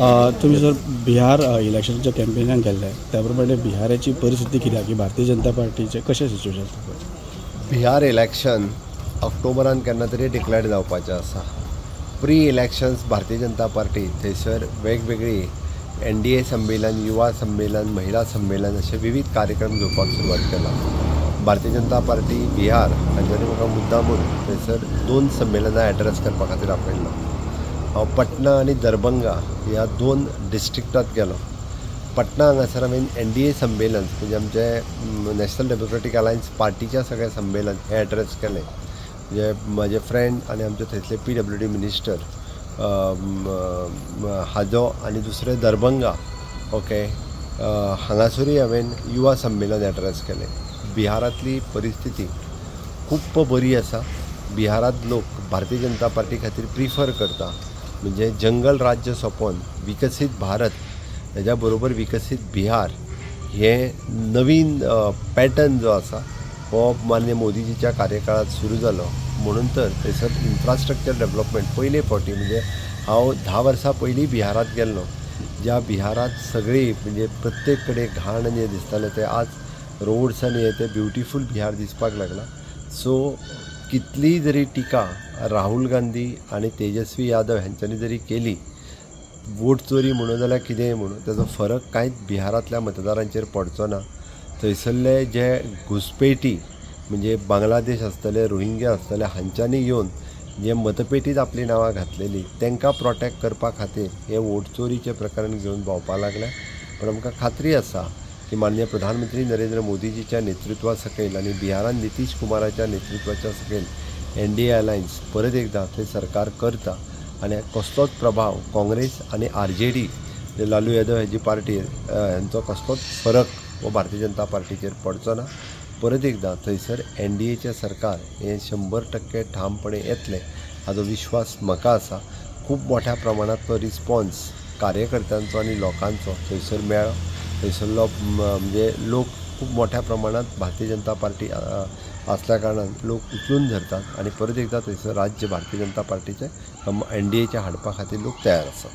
तुमी जर बिहार इलेक्शनाच्या कॅम्पेनाक गेल्ले त्या प्रमाणे बिहाराची परिस्थिती कितें की भारतीय जनता पार्टीचें कशें सिच्युएशन आसा? बिहार इलेक्शन ऑक्टोबरान केन्ना तरी डिक्लेअर जावपाचें आसा. Pre elections Bharatiya Janata party थंयसर वेगवेगळी NDA संमेलन, युवा संमेलन, महिला संमेलन अशे विविध कार्यक्रम घेवपाक सुरवात केला. भारतीय जनता पार्टी बिहार हांच्यांनी म्हाका मुद्दामून थंयसर 2 संमेलनां एड्रेस करपा खातीर आपयल्लो. हांव पटना आनी दरभंगा ह्या 2 डिस्ट्रिक्टांत गेलो. पटना हांगासर हांवें NDA संमेलन म्हणजे आमचे नॅशनल डेमोक्रेटीक अलायन्स पार्टीच्या सगळें संमेलन हें एड्रेस केलें. म्हणजे म्हजे फ्रेंड आनी आमचे थंयसले PWD minister हाजो आनी दुसरें दरभंगा ओके हांगासरूय हांवें युवा संमेलन एड्रेस केलें. बिहारांतली परिस्थिती खूब बरी आसा. बिहारांत लोक भारतीय जनता पार्टी खातीर प्रिफर करता. म्हणजे जंगल राज्य सोंपोवन विकसीत भारत हेज्या बरोबर विकसीत बिहार हें नवीन पॅटर्न जो आसा हो माननीय मोदीजीच्या कार्यकाळांत सुरू जालो. म्हणून तर थंयसर इन्फ्रास्ट्रक्चर डेवलपमेंट पयले फावटी म्हणजे हांव 10 वर्सां पयलीं बिहारांत गेल्लो, ज्या बिहारांत सगळी म्हणजे प्रत्येक कडेन घाण आनी हें दिसतालें तें आज रोड्स आनी हें तें ब्युटिफूल बिहार दिसपाक लागला. सो कितलीय जरी टिका राहुल गांधी आनी तेजस्वी यादव हेंच्यांनी जरी केली, वोट चोरी म्हणून जाल्यार कितेंय म्हणून, ताजो फरक कांयच बिहारांतल्या मतदारांचेर पडचो ना. थंयसरले जे घुसपेटी म्हणजे बांगलादेश आसतले, रोहिंग्या आसतले, हांच्यांनी येवन जे मतपेटीत आपलीं नांवां घातलेलीं तांकां प्रोटेक्ट करपा खातीर हे वोट चोरीचें प्रकरण घेवन भोंवपाक लागले. पूण आमकां खात्री आसा की माननीय प्रधानमंत्री नरेंद्र मोदीजीच्या नेतृत्वा सकयल आनी बिहारान नितीश कुमाराच्या नेतृत्वाच्या सकयल NDA alliance परत एकदां थंय सरकार करता आनी कसलोच प्रभाव काँग्रेस आनी RJD Lalu Yadav हेजी पार्टी हेंचो कसलोच फरक हो भारतीय जनता पार्टीचेर पडचो ना. परत एकदां थंयसर NDAचें सरकार हें 100% ठामपणे येतलें हाजो विश्वास म्हाका आसा. खूब मोठ्या प्रमाणांत तो रिस्पॉन्स कार्यकर्त्यांचो आनी लोकांचो थंयसर मेळ्ळो. थंयसरलो म्हणजे लोक खूब मोठ्या प्रमाणांत भारतीय जनता पार्टी आसल्या कारणान लोक उचलून धरतात आनी परत एकदां थंयसर राज्य भारतीय जनता पार्टीचें NDAचें हाडपा खातीर लोक तयार आसात.